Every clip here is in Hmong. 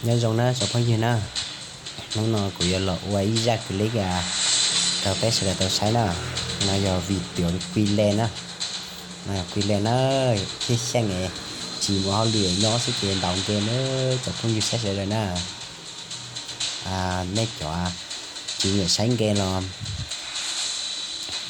Nyob zoo na tsoom phooj ywg na, hnub no kuv yuav los ua ib zaj clip rau peb sawv daws tau saib na. No yog vim tias Qui Len na, no yog Qui Len na, xyeej xyeej tsis muaj hauj lwm nyob xwb ces ntaus game na tsoom phooj ywg saib sawv daws na. Nej cov tsis nyiam saib game los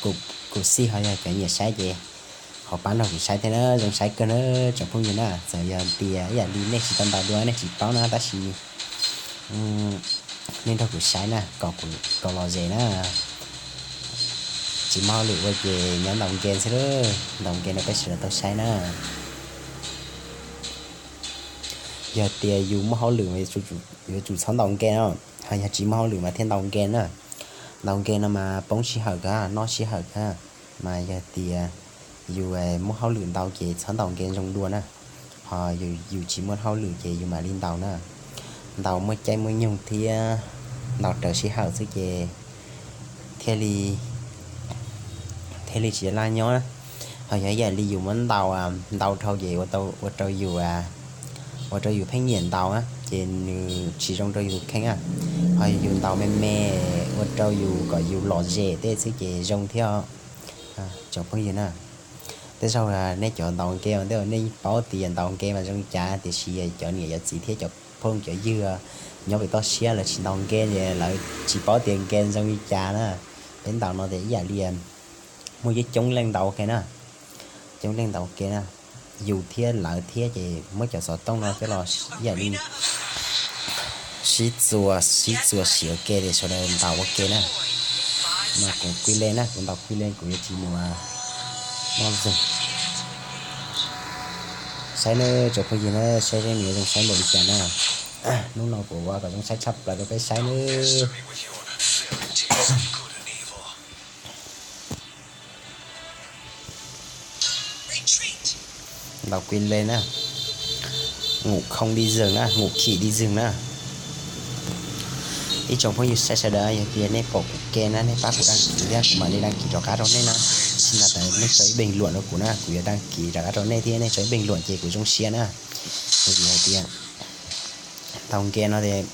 kuv xij ho yog cov nyiam saib ces ho pab nrog kuv saib thiab na, zoo saib kawg na tsoom phooj ywg na. Txawm yog tias ib yam li nej tsis tau ntaus dua nej tsis paub na tab sis nej nrog kuv saib na, kom lom zem na. Tsis muaj hauj lwm ua ces nyob ntaus game xwb, ntaus game rau peb sawv daws tau saib na. Yog tias yus muaj hauj lwm mas yuav tsum txhob ntaus game no, ho yog tsis muaj hauj lwm mas thiaj ntaus game na. Ntaus game no mas poob sij hawm kawg, noj sij hawm kawg. Mas yog tias yus muaj hauj lwm ntau ces txhob ntaus game zoo dua na, ho yus tsis muaj hauj lwm ces yus mam li ntaus na. Ntaus muaj caij muaj nyoog thiab ntaus raws sij hawm xwb ces thiaj li, thiaj li tsis laj nyob na. Ho yog ib yam li yus muab ntaus ntau dhau ces ua rau yus, ua rau yus pheej nyiam ntaus na ces nws tsis zoo rau yus tus kheej na. Ho yus ntaus me me ua rau yus kom yus lom zem tej xwb ces zoo thiab tsoom phooj ywg na. Tej zaug nej cov ntaus game ntej nej yeej paub tias ntaus game mas zoo li cas tiam sis cov niam cov txiv thiab cov phooj cov ywg nyob pem toj siab lawv tsis ntaus game ces lawv tsis paub tias game zoo li cas na. Peb ntaus no ces ib yam li muaj ib coob leej ntaus game na, coob leej ntaus game na, yus thiab lawv thiab ces muab cov xov tooj no coj los ib yam li sib txuas sib txuas siv ua ke ces sawv daws ntaus ua ke na. Mas kuv Qui Len na, kuv ntaus Qui Len kuv yuav tsis mus noj zeeg. Saib nawb tsoom phooj ywg na, saib seb nws yuav zoo saib npaum li cas na. Hnub no kuv ua kom zoo saib tshaj plaws rau peb saib nawb. Ntaus Qui Len na, ngủ không đi rừng na, ngủ khỉ đi rừng na. Ib tsoom phooj ywg saib sawv daws yog tias nej pom kuv game na nej pab kuv đăng ký thiab kuv mam li đăng ký rov qab rau nej na. Sim na tas nej tso ib bình luận rau kuv na, kuv yuav đăng ký rov qab rau nej thiab nej tso ib bình luận ces kuv zoo siab na. Vim hais tias ntaus game no ces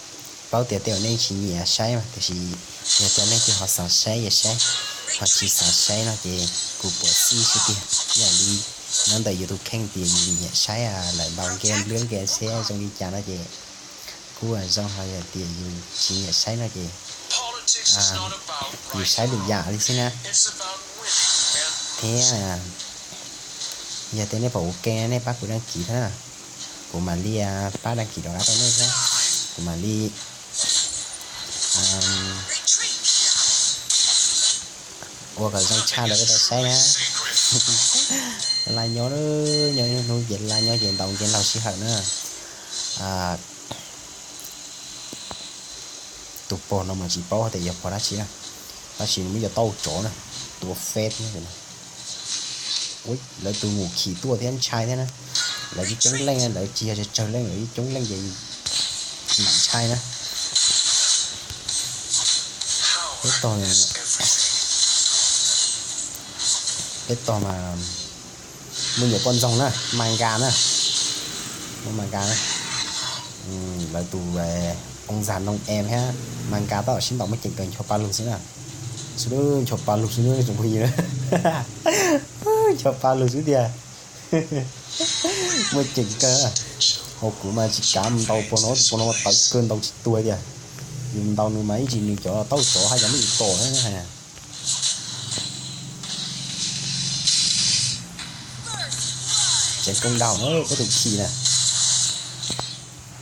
paub tias tej zaum nej tsis nyiam saib mas tiam sis yog tias nej twb ho xav saib ces saib, ho tsis xav saib no ces kuv puas xij xwb tiag. Ib yam li nyob ntawm yus tus kheej tias yus nyiam saib lawv ntaus game nplwb game seb zoo li cas no ces kuj zoo, ho yog tias yus tsis nyiam saib no ces yus saib lwm yam li xwb na. Thiab yog tias nej pom kuv game nej pab kuv đăng ký thiab na, kuv mam li pab đăng ký rov qab rau nej thiab, kuv mam li ua kom zoo tshaj rau peb tau saib na. Laj nyob, nyob hnub ces laj nyob ces ntaus game laug sij hawm na. Tus pog no mas tsis paub tias yog pog dab tsi na, tab sis nws muaj cov taub hau tsov na, tua feb thiab. Lawv tus ngủ khỉ tuaj thiab ntshai thiab na. Lawv coob coob leej, lawv tsis yog tsawg tsawg leej, lawv coob coob leej ces ntshai na. Peb tog, peb tog mas muaj nyuam poj ntxoog na, manga na, muaj manga na. Lawv tus ông già nông em thiab manga tab tom sib ntaus muaj ceem kawg, ncho pa lug xwb na. Xwb, ncho pa lug xwb na tsoom phooj ywg, ncho pa lug xwb tiag. Muaj ceem kawg. Hos kuv mas tsis kav mus ntaus pog no, tus pog no mas tawv kawg ntaus tsis tuag tiag. Yus ntaus nws mas ib tsam nws cov taub hau tsov haj yam muab yus tom na. Tsev koob daus na peb tus khi na.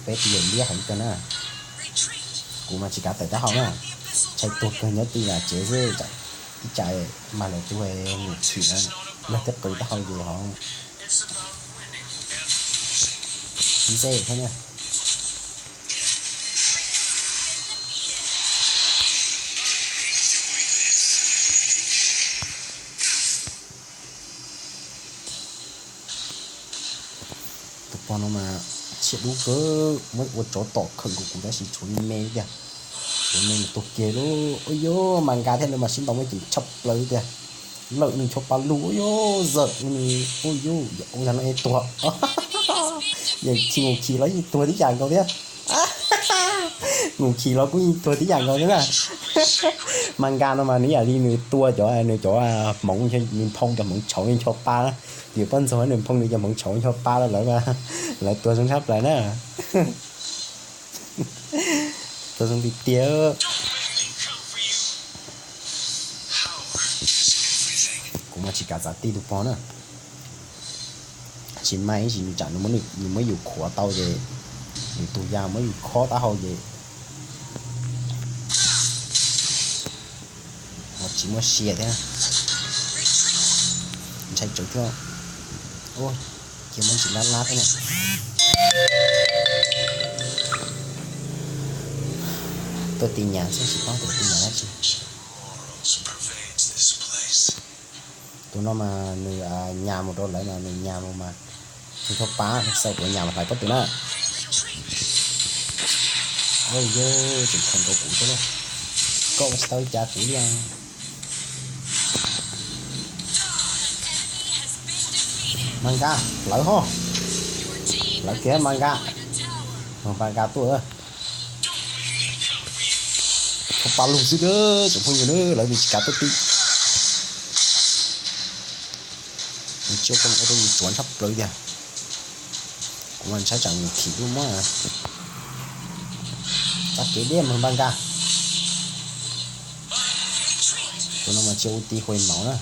Peb tus yawm liab heev kawg na. Kuv mas tsis kav tawm taub hau na. Ntshai tuag kawg nyob twj ywm tsev xwb. Ib tsam mag lawv tus ngủ khỉ na, luag tej qw taub hau ces ho ntxej thiab na. Tus pog no mas siab dub kawg, muab ua tsov tom khawm nkaus kuv tab sis tshuav me me tiag. Tshuav me me tuag kiag lauj. Ua yog mas nkag thiab nws mas sib ntaus muaj ceem tshaj plaws tiag. Lawm nws ncho pa lug, ua yog zawm nws, ua yog yawm oob yag no es tuag. Yawm khi mus khi los yeej tuag tib yam nkaus thiab. Mus khi los kuj yeej tuag tib yam nkaus na. Mas Nkas no mas nws yam li nws tua cov, nws cov hmoov, nws nphoo cov hmoov tshauv nws ncho pa na. Vim poj ntxoog nws nphoo nws cov hmoov tshauv ncho pa los lawv, lawv tuag zoo tshaj plaws na. Tuag zoo tiag tiag. Kuv mas tsis kam txav tij tus pog na. Tsis mas ib sim tsam nws muab yus khuav tau ces, nws tus ya muab yus khob taub hau ces tsis muaj sia thiab. Ntshai tsawv thiab. Cia muab ntsis lab lab thiab na. Tuaj ti nyas xwb tsis paub tias ti nyas dab tsi. Tus no mas nws nyas mus rau lawv mas nws nyas mus mas, nws tshua pab xav tuav nyas mas hlais pob tw na. Yog tseem kheev rau kuv thiab lauj. Koj ua tsis tau li cas kuv li. Mas Nkas, lawv ho, lawv kiag Mas Nkas. Mas Nkas tuaj, tshua pab lug xwb tsoom phooj ywg, lawv tsis kav tuaj ti. Nws tsis ua rau yus tsuav tshaj plaws tiag. Kuv mas ntshai tsam nws thim lub muab. Txoj kev deb mas Npas Nkas. Tus no mas tsis ua ti hua maum na.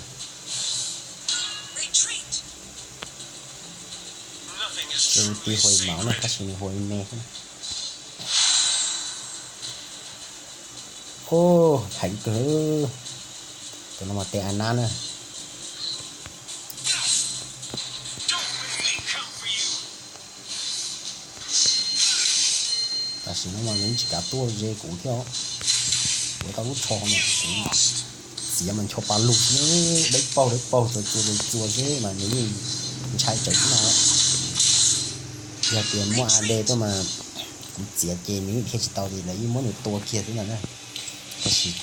Tsis ua ti hua maum na, tab sis nws hua me xwb na. Ub, heev kawg. Tus no mas tes a nab na. Tam sim no mas nws tsis kav tuaj ze kuv thiab. Kuv tau lub tsho mas kuv txiav mas ncho pa lug xwb, dawb paug dawb paug txua txua txua txua xwb mas nws yeej ntshai tsawv xwb no. Yog tias muaj A D tuaj mas kuv txiav ces nws yeej dhia tsis tau ces lawv yeej muab nws tua kiag xwb no na. Tab sis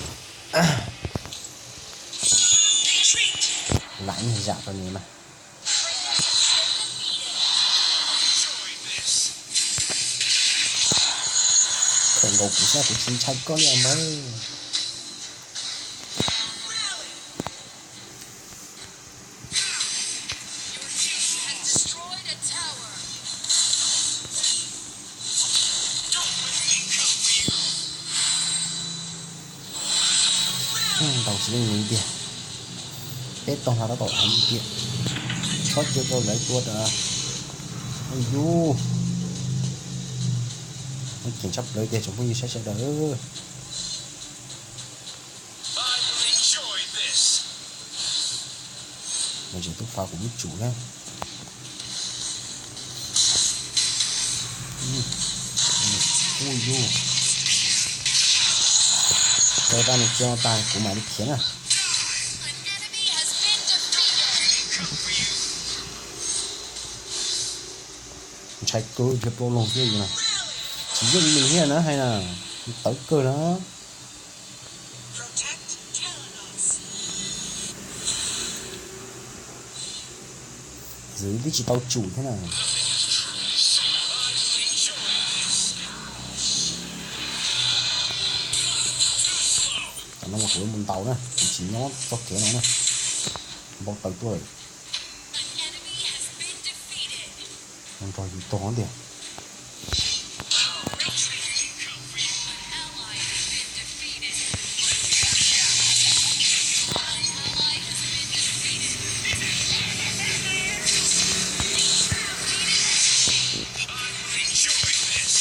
lam ib zam rau nws mas. Khaum nkaus kuv xwb kuv tsis ntshai koj li npawg. Ntaus tsis yeej nws tiag. Peb tog no tab tom heev tiag. Txhob cia rau lawv tua rau. Ua yus, muaj ceem tshaj plaws tiag tsoom phooj ywg saib sawv daws. Mas tseem tub fav kuv muab tsum na. Ua yus, rau tag nws cia no tag kuv mam li khiav na. Ntshai kawg dhia plaub loog xwb yus na. Tsis yeej nws thiab na hais na, tawv kawg na. Xwb twb tsis tau tsum thiab na. Tam no mas kuv yuav mus ntaus na, kuv tsis nyob txoj kev no na. Npau taws tuaj lawm. Mus nrog yus tog tiag.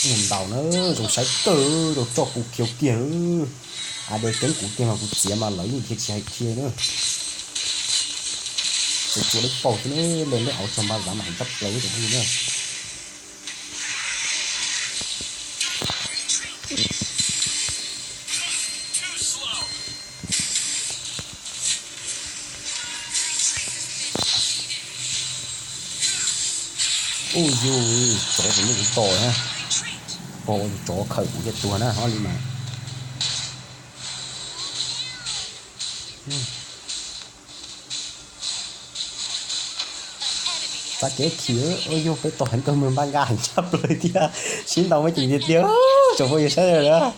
Mus ntaus na, zoo saib kawg, zoo tso kuv khiav kiag. A de keeb kuv tiag mas kuv txiav mas lawv yeej dhia tsis hais kiag na. Txua txua dawb paug xwb na, leej lub auv txog npab zav mas heev tshaj plaws tsoom phooj ywg na. Ub yus, tsov tseem muab kuv tom na. Pog ua tsov khawm kuv thiaj tuag na, ob li mas. Pab kev khi, ua yog peb tau heev kawg, mws npab nkaj heev tshaj plaws thiab. Sib ntaus muaj ceem tiag tiag, tsoom phooj ywg saib lawm.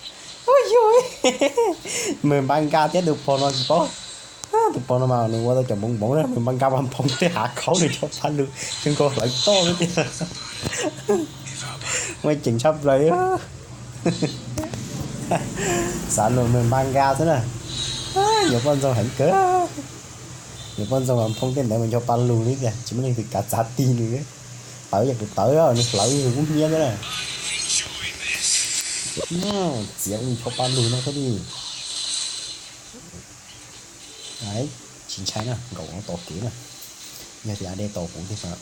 Ua yog mws npab nkaj thiab tus pog no tsis paub. Tus pog no mas nws ua tau cov npoov npoov na, mws npab nkaj vas nphoo tej hav khaub nws cov paj lug zoo nkaus hlawv toj xwb tiag. Muaj ceem tshaj plaws. Xav luag mws npab nkaj xwb na. Yuav poj ntxoog heev kawg. Yuav poj ntxoog vas nphoo tej ntawd mas ncho paj lug li tiag, tsis muaj leej twg kav txav ti nws. Tawv yog kuv tawv, nws hlawv yog kuv hnyiab xwb na. Txiav ncho paj lug no thiab li. Tsis ntshai na, nkaum no tos kev na. Yog tias A D tos kuv tiag mas.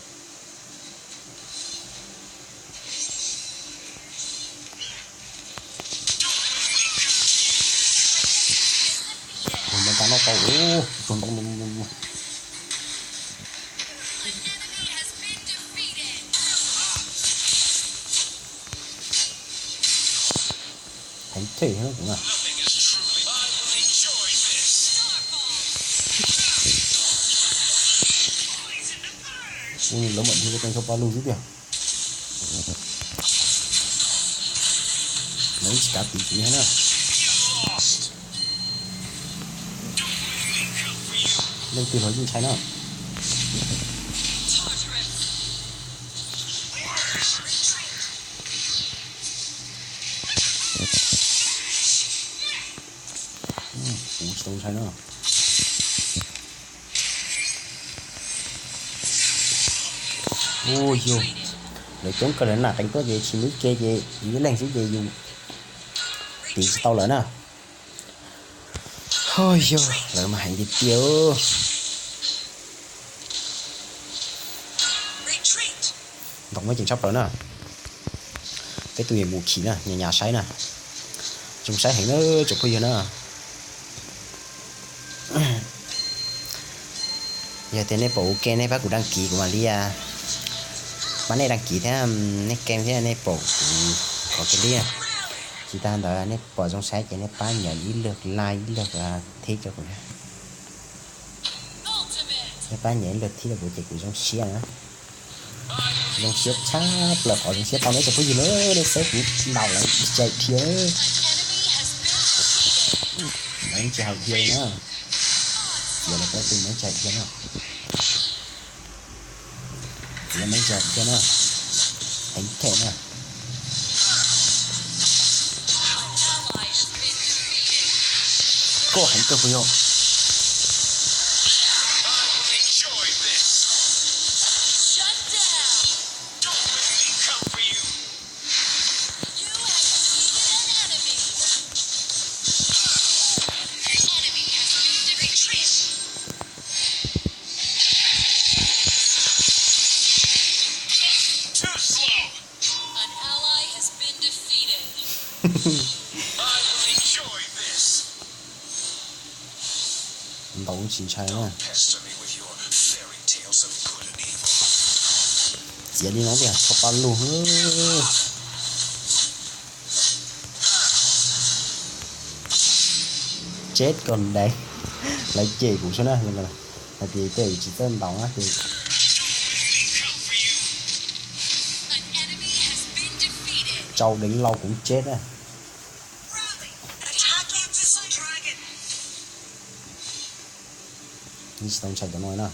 Ua npab nkaj noj tau, tus ntoo no. Heev thiab kuv na. Ua lawv mam dhia ua tau ncho paj lug xwb tiag. Lawv tsis kav tiv kuv thiab na. Leej twg los yeej ntshai na. Kuv tsis tau ntshai na. Ua yog lawv coob kawg lawv nam qees tuaj ces tsis muaj ib ke ces yus ib leeg xwb ces yus tiv tsis tau lawv na. Ho yog lawv mas heev tiag tiag. Ntaus muaj ceem tshaj plaws na. Peb tus yeej mus khim na, nyas nyas saib na. Zoo saib heev na tsoom phooj ywg na. Yog tias nej pom ua ke nej pab kuv đăng ký kuv mam li pab nej đăng ký thiab, nej kem thiab nej pom kuv qhov kiag li. Tsis tas ntawd nej pom zoo saib ces nej pab nhấn ib lượt like ib lượt thích rau kuv na. Nej pab nhấn ib lượt thích rau kuv ces kuv zoo siab na. Zoo siab tshaj plaws, qhov zoo siab tau nej tsoom phooj ywg na, nej saib kuv ntaus lawv tsis haum dhia. Lawv tsis haum dhia na. Txiav lawv pob tw lawv tsis haum dhia na. Txiav lawv tsis haum dhia na. Heev thiab na. Koj heev kawg puas yog? Ntaus tsis ntshai na. Txiav li no tiag, tso paj lug. Chết còn đang. Lawv cem kuv xwb na, hais tias tej tsis txawj ntaus na ces. Châu Đánh Lâu cũng chết á. Tsis tau ntshai cov no na.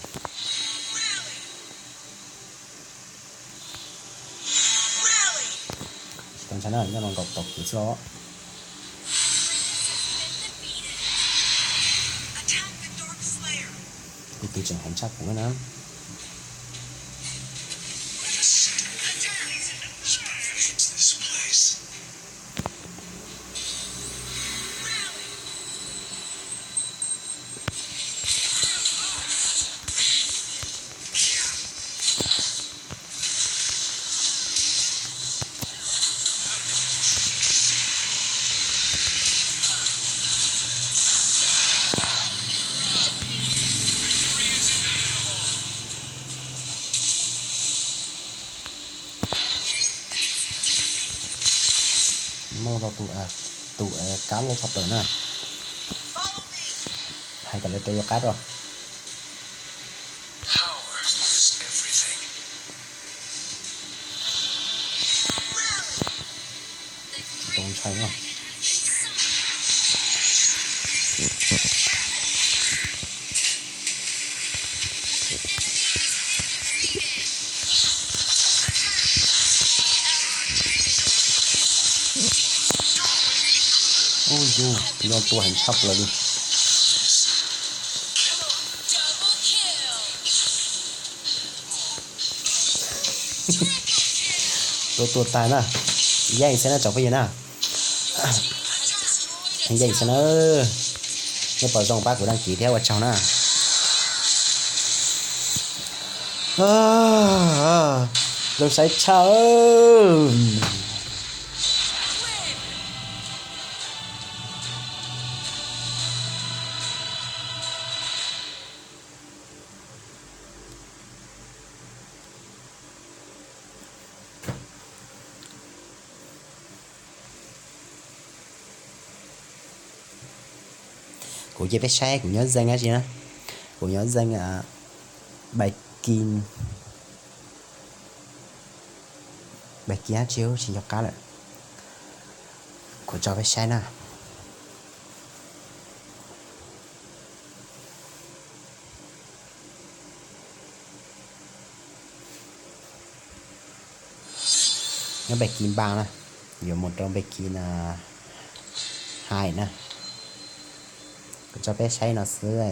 Tsis tau ntshai na, nyob no nkaum tau kev xwb os. Tus twg tseem heev tshaj kuv na. Muaj tau tus, tus kab loj tshaj plaws na. Hais kom lawv rau yuav qab rau. ntshai no. Ub, yus nyob tua heev tshaj plaws li. Tua tua tag na. Yeej xwb na tsoom phooj ywg na. Yeej xwb na. Nej pom zoo pab kuv đăng ký thiab ua tsaug na. Zoo saib tshaj. Kuv cia peb saib kuv nyob zeej dab tsi na. Kuv nyob zeej Npais Kis, Npais Kis dab tsi tsis nco qab lawm. Kuv tso peb saib na. Nyob Npais Kis Npas na, yuav mus rau Npais Kis Hais na. Kuv tso peb saib no xwb,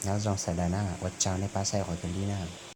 nyob zoo sawv daws na, ua tsaug nej pab saib qhov video na.